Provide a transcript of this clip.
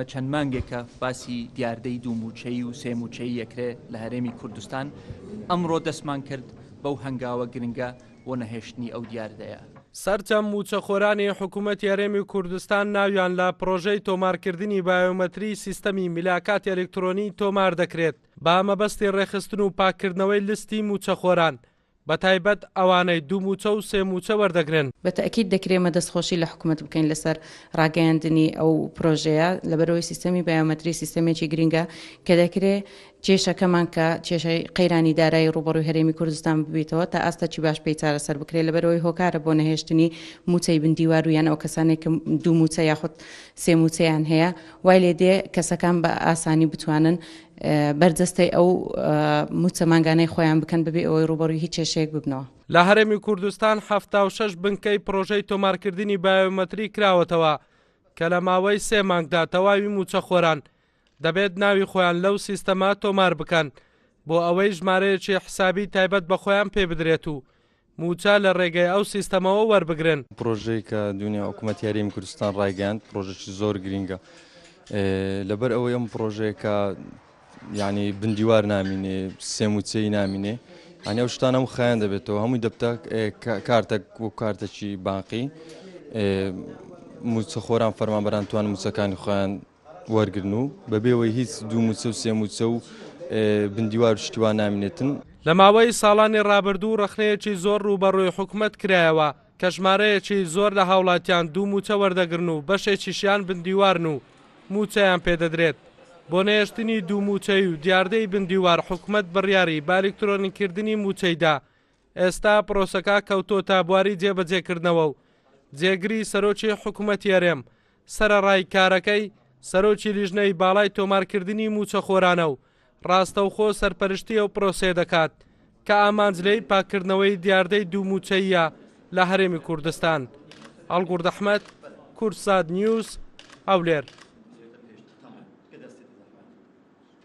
چەند مانگێکە باسی دیاردەی دوو مووچەیی و سێ مووچەیی ئەکرێ لە هەرێمی کوردستان، ئەمڕۆ دەستمان کرد بەو هەنگاوە گرنگە بۆ نەهێشتنی ئەو دیاردەیە. سەرجەم مووچەخۆرانی حکوومەتی هەرێمی کوردستان ناویان لە پڕۆژەی تۆمارکردنی بایۆمەتریی سیستەمی میلاکاتی ئەلیکترۆنی تۆمار دەکرێت بە مەبەستی ڕێکخستن و پاککردنەوەی لستی مووچەخۆران بەتایبەت ئەوانەی دوو مووچە و سێ مووچە وەردەگرن. بە تەئکید دەکرێ ئێمە دەستخۆشی لە حکومەت بکەین لەسەر ڕاگەیاندنی ئەو پرۆژەیە، لەبەرئەوەی سیستەمی بایۆمەتری سیستەمێکی گرنگە کە دەکرێ کێشەکەمان کە کێشەی قەیرانی دارایی ڕووبەڕووی هەرێمی کوردستان ببیتەوە تا ئاستەکی باش پێی چارەسەر بکرێت، لەبەرئەوەی هۆکارە بۆ نەهێشتنی مووچەی بن دیوار و یان ئەو کەسانەی کە دوو مووچە یاخود سێ مووچەیان هەیە وای لێ دێ کەسەکان بە ئاسانی بتوانن بەرجەستەی ئەو مووچە مانگانەی خۆیان بکەن بەبێ ئەوەی ڕووبەڕووی هیچ کێشەیەک ببنەوە. لە هەرێمی کوردستان 76 بنکەی پڕۆژەی تۆمارکردنی بایۆمەتری کراوەتەوە کە لە ماوەی سێ مانگدا تەواوی مووچەخۆران دەبێت ناوی خۆیان لەو سیستەمە تۆمار بکەن بۆ ئەوەی ژمارەیەکی حسابی تایبەت بە خۆیان پێبدرێت و مووچە لە ڕێگەی ئەو سیستەمەوە وەربگرن. پڕۆژەی کە دوێنێ حکوومەتی هەرێمی کوردستان ڕایگەیاند پڕۆژەکی زۆر گرینگە لەبەر ئەوەی ئەم پڕۆژەیە کە یعنی بندیوار نامینێ سێ مووچەی نامینێ ئەنی ئەو شتانە هەموو خایەن دەبێتەوە هەمووی دەبتە کارتەک و کارتەکی بانقی مووچەخۆران فەرمانبەران توان مووچەکانی خۆیان وەرگرن و بەبێ ئەوەی هیچ دوو مووچە و سێ مووچە و بندیوار و شتی وا نامینێتن. لە ماوەی ساڵانی ڕابردوو ڕەخنەیەکی زۆر ڕووبەڕووی حکومەت کرایەوە کە ژمارەیەکی زۆر لە هاوڵاتیان دوو مووچە وەردەگرن و بەشێکیشیان بندیوارن و مووچەیان پێدەدرێت. بۆ نەهێشتنی دوو مووچەیی و دیاردەی بندیوار حکومەت بڕیاری بە ئەلیکترۆنیکردنی مووچەی دا، ئێستا پرۆسەکە کەوتۆتە بواری جێبەجێکردنەوە و جێگری سەرۆکی حکومەتی هەرێم سەرەڕای کارەکەی سەرۆکی لیژنەی باڵای تۆمارکردنی مووچەخۆرانە و ڕاستەوخۆ سەرپەرشتی ئەو پرۆسەیە دەکات کە ئامانج لێی پاککردنەوەی دیاردەی دوو مووچەییە لە هەرێمی کوردستان. هەڵگورد ئەحمەد، کوردسات نیوز، هەولێر.